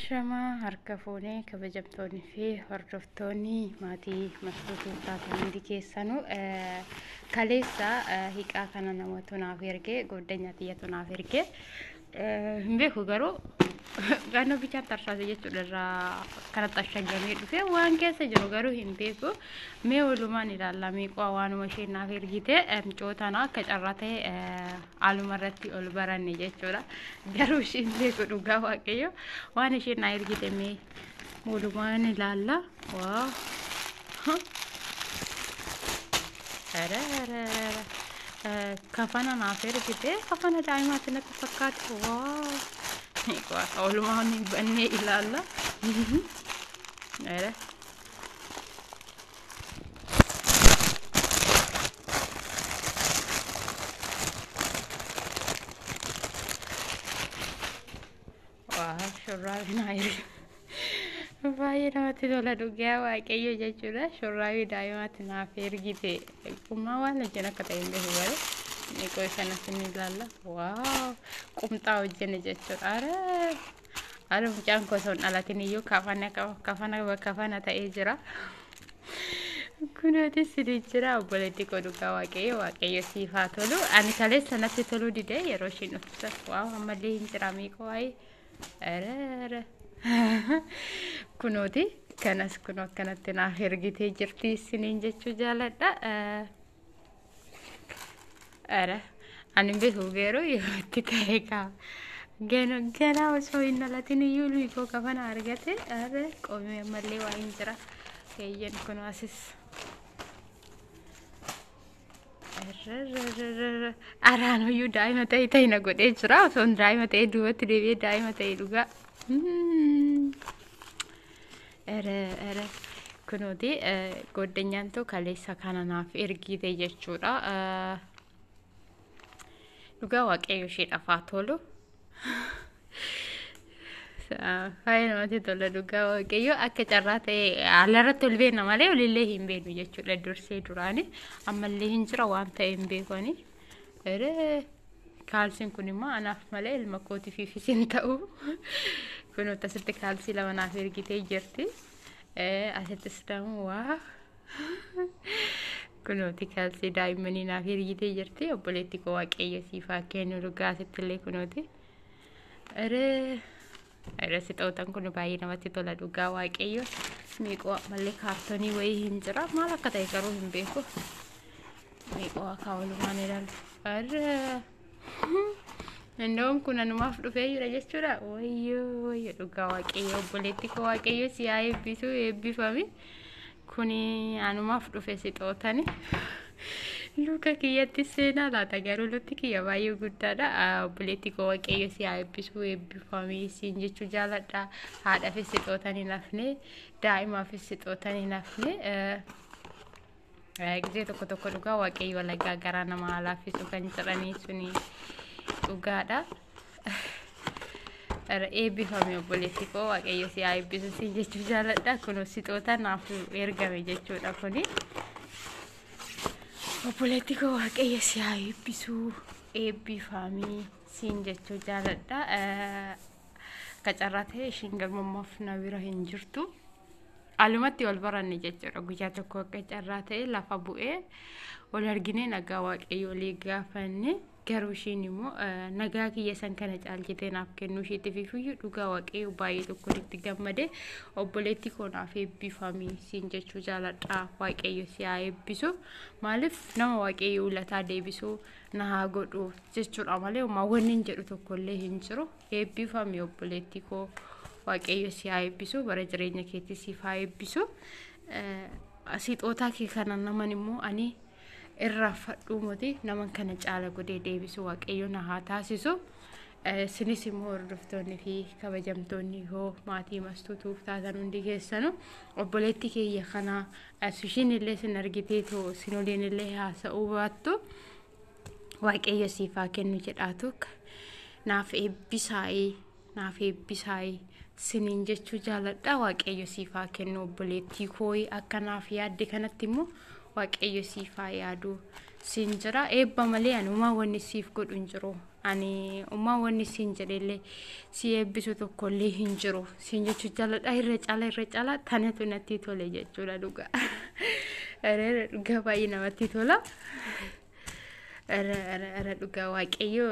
Ashamaa harka fuunee kabajamtoonni fi hordoftoonni maatii Mastuu taatan hundi keessanuu, kaleessa hiiqaa kana namatu naaf ergee, goddanyaa xiyyatu naaf ergee, hin beeku garuu gaannoo bichaan tarsaase jechuudha. Irraa kanatti ashagamee dhufe, waan keessa jiru garuu hin beeku. Mee walumaan ilaalla. Meeqaa waanuma isheen naaf ergite micootana akka carraa ta'e haaluma irratti ol baranne jechuudha. Garuu isheen beeku, dhugaa Waaqayyo, waan isheen naa ergite mee walumaan ilaalla. Waa kafana naaf ergite, kafana daa'imaatti natti fakkaate. Waa walumaan bannee ilaalla. Waa shurraabii naa ergite. Baay'ee namatti tola, dhugaa Waaqayyo jechuudha. Shurraabii daa'imaatti naaf ergite. Qummaa waan wajjin akka ta'e hin beeku garuu. Meeqoo kanas ni ilaalla. Waaw, qumxaa wajjin jechuudha. Ara ara, mucaan koo osoo hin dhalatin iyyuu kafana kafana kafana ta'ee jira. Kunooti sidii jira. Obboleetti koo, dhugaa Waaqayyo, Waaqayyo siif haa tolu. Ani kaleessa natti toluu didee yeroo isheen dhuftu. Waaw, ammallee hin jira meeqoo waayee. Ara ara. Kunooti kanas kun akkanatti naaf ergitee jirti isiniin jechuu jaaladha. Ara ani beeku garuu yeroo itti ta'e kaa ganaa osoo hin dhalatin iyyuu luikoo kafana argate. Ara qoomee ammallee waa hin jira. Eeyyan, kun asis. Araan iyyuu daa'ima ta'e ta'e na godhee jira. Osoo daa'ima ta'e duubatti deebi'ee daa'ima ta'e dhugaa. Ere kunuuti goddanyaan too kaleessa kana naaf ergite jechuudha. Dhugaa Waaqayyo isheedhaaf haa tolu. Baay'ee namatti tola, dhugaa Waaqayyo. Akka carraa ta'e haalarratti ol beekna malee olillee hin beeknu jechuudha dursee duraani. Ammallee hin jira, waan ta'e hin beekani. Ere kaalsiin kun immoo anaaf malee ilma kootiifis hin ta'u. Kunuutti asitti kaalsii lama naaf ergitee jirti. Asittis dammoo waa kunuuti kaalsii daa'immanii naaf ergitee jirti. Obboleetti koo, Waaqayyo siif haa kennu dhugaa. Asitti illee kunuuti. Ere ere, sixootan kun baay'ee namatti tola, dhugaa Waaqayyo. Meeqoo ammallee kaartoonii wayii hin jira. Maal akka ta'e garuu hin beeku. Meeqoo akka walumaan ilaalu. Ere Indoon kun anumaaf dhufee jira jechuudha. Wayyoo wayyoo, dhugaa Waaqayyo, obboleetti koo, Waaqayyo si haa eebbisu, eebbifami. Kuni anumaaf dhufe sixootani. Luka kiyyatti seenaa laata, garuu lukti kiyya baay'ee guddaadha. Obboleetti koo, Waaqayyo si haa eebbisu, eebbifami siin jechuu jaaladha. Haadhaafis sixootan hin hafne, daa'imaafis sixootan hin hafne. Gisee tokko tokko dhugaa Waaqayyo alagaa garaa nama laaffisu kan jedhanii suni dhugaadha. Eebbifame obboleetti koo, Waaqayyo si haa eebbisu siin jechuu jaaladha. Kun sixoota naaf ergame jechuudha kuni. Obboleetti koo, Waaqayyo si haa eebbisu, eebbifamii siin jechuu jaaladha. Akka carraa ta'e ishiin galmammaaf na bira hin jirtu. Alumatti wal baranne jechuudha. Guyyaa tokko akka carraa ta'e lafa bu'ee wal argine, nagaa Waaqayyo walii gaafanne. Garuu ishiin immoo nagaa kiyya san kana caalchitee naaf kennuu isheetiif iyyuu dhugaa Waaqayyo baay'ee tokko itti gammade. Obboleetti koo, naaf eebbifamii siin jechuu jaaladha. Waaqayyo si haa eebbisu. Maaliif nama Waaqayyo ulataa deebisuu na haa godhu jechuudha malee homaa wanni hin jedhu tokkollee hin jiru. Eebbifamii obboleetti koo. Waaqayyo si haa eebbisu, bara jireenya keetti siif haa eebbisu. Sixootaa kee kana naman immoo ani irraanfadhuu moti, naman kana caala godhee deebisu Waaqayyo na haa taasisu. Isinis immoo hordoftoonni fi kabajamtoonni hoo maatii Mastuutuuf taatan hundi keessanu obboleetti keeyya kana ishiin illee sin argitee too sin waliin illee haasa'uu baattu, Waaqayyo siif haa kennu jedhaatu naaf eebbisaa'ee, naaf eebbisaa'ee siniin jechuu jaaladha. Waaqayyo siif haa kennu obboleettii kooyi, akka naaf yaadde kanatti immoo Waaqayyo siif haa yaadu siin jira. Eebba malee anumaa wanni siif godhu hin jiru. Ani ummaa wanni siin jedhellee si eebbisu tokkollee hin jiru siin jechuu jaaladha. Irra caala irra caala tanatu natti tole jechuudha dhugaa. Dhugaa baay'ee namatti tola. Irra dhugaa Waaqayyo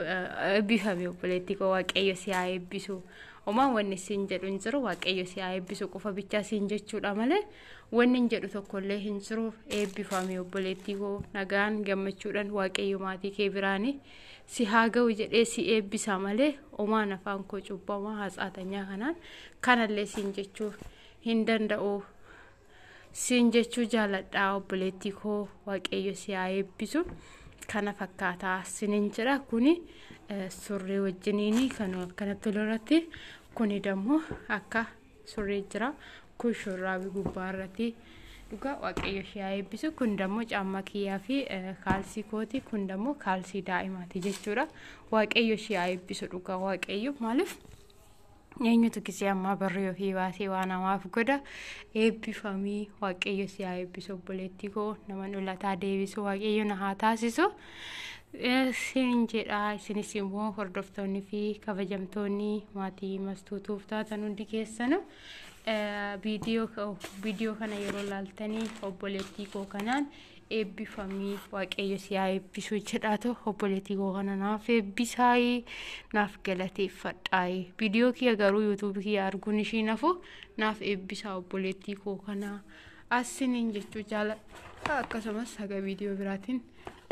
eebbifame, obboleettii koo, Waaqayyo si haa eebbisu. Homaa wanni siin jedhu hin jiru, Waaqayyo si haa eebbisu qofa bichaa siin jechuudha malee wanni hin jedhu tokkollee hin jiru. Eebbifame obboleettii koo, nagaan gammachuudhaan Waaqayyo maatii kee biraanii si haa ga'u jedhee si eebbisa malee homaan afaan koo cubbamaa hatsaatanyaa kanaan kanallee siin jechuu hin danda'u. Siin jechuu jaaladha, obboleettii koo, Waaqayyo si haa eebbisu. Kana fakkaataa sinin jedha. Kuni surree wajjiniini kan akkanatti tolu irratti, kuni dammoo akka surree jira, kun shurraabii gubbaa irratti. Dhugaa Waaqayyo ishee haa eebbisu. Kun dammoo caammaa kiyyaa fi kaalsii kooti, kun dammoo kaalsii daa'imaati jechuudha. Waaqayyo ishee haa eebbisu dhugaa. Waaqayyo maaliif eenyutu gisee ammaa barri ofii baasee waan hamaaf godha? Eebbifamii, Waaqayyo si haa eebbisu obboleettii koo, nama dhulataa deebisu Waaqayyo na haa taasisu siin jedha. Isinis immoo hordoftoonni fi kabajamtoonni maatii Mastuutuuf taatan hundi keessanu viidiyoo kana yeroo laaltanii obboleettii koo kanaan eebbifamii, Waaqayyo si haa eebbisu jedhaatu obboleettii koo kana naaf eebbisaayii, naaf galateeffadhaayi. Viidiyoo kiyya garuu yuutuubii kiyya arguun ishii nafu naaf eebbisaa obboleettii koo kana asiniin jechuu jaaladha. Akkasumas haga viidiyoo biraatiin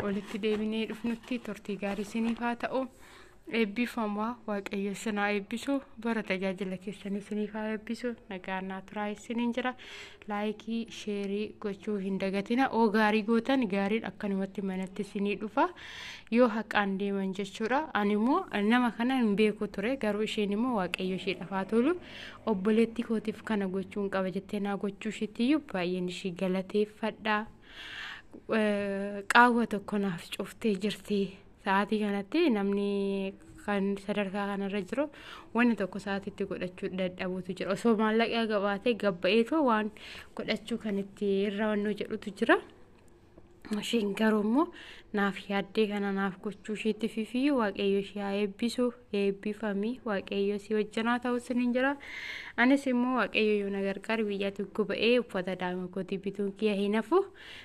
walitti deebinee dhufnutti turtii gaarii isiniif haa ta'u. Eebbifamaa, Waaqayyo isin haa eebbisu, bara tajaajila keessan isiniif haa eebbisu, nagaan naa turaa isiniin jira. Laayikii, sheerii gochuu hin dagatina. Oo gaarii gootan gaariin akkanumatti manatti isinii dhufa yoo haqaan deeman jechuudha. Ani immoo nama kana hin beeku ture, garuu isheen immoo Waaqayyo ishee dhafaa tolu obboleettii kootiif kana gochuun qaba jettee naa gochuu isheettiyyuu baay'een ishii galateeffadha. Qaawwa tokko naaf cuftee jirti. Sa'aatii kanatti namni kan sadarkaa kanarra jiru wanni tokko sa'aatiitti godhachuu dadhabuutu jira. Osoo maallaqa qabaatee gabba'eetoo waan godhachuu kan itti irra wannoo jedhutu jira. Isheen garuu immoo naaf yaaddee kana naaf gochuu isheetti fiifiyyuu Waaqayyo ishee haa eebbisu. Eebbifamii, Waaqayyo si wajjin haa ta'u isiniin jira. Anis immoo Waaqayyo yoo na gargaare biyya tokko ba'ee uffata daa'ima kootii bituun kiyya hin hafu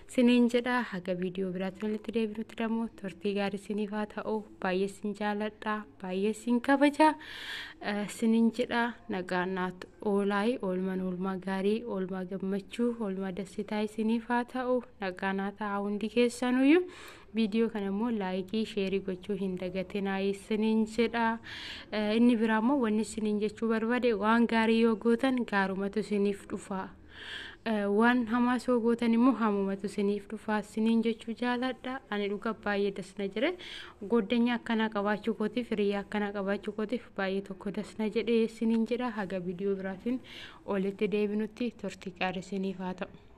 isiniin jedha. Haga viidiyoo biraatti walitti deebinutti dammoo turtii gaarii isiniif haa ta'u. Baay'ee isin jaaladha, baay'ee isin kabaja isiniin jedha. Nagaan naaf oolaayi, oolmaan oolmaa gaarii, oolmaa gammachuu, oolmaa dassitaa isiniif haa ta'u. Nagaan haa ta'a hundi keessanuyyuu. Viidiyoo kana immoo laayikii, sheerii gochuu hin dagatinaa isiniin jedha. Inni biraa immoo wanni isiniin jechuu barbaade, waan gaarii yoo gootan gaarumatu isiniif dhufa. Waan hamaas yoo gootan immoo hamumatu isiniif dhufa isiniin jechuu jaaladha. Ani dhuga baay'ee dasna jedhe, goddanyaa akkanaa qabaachuu kootiif, hiriyaa akkanaa qabaachuu kootiif baay'ee tokko dasna jedhe isiniin jedha. Haga viidiyoo biraatiin walitti deebinutti turtii gaarii isiniif haa ta'u.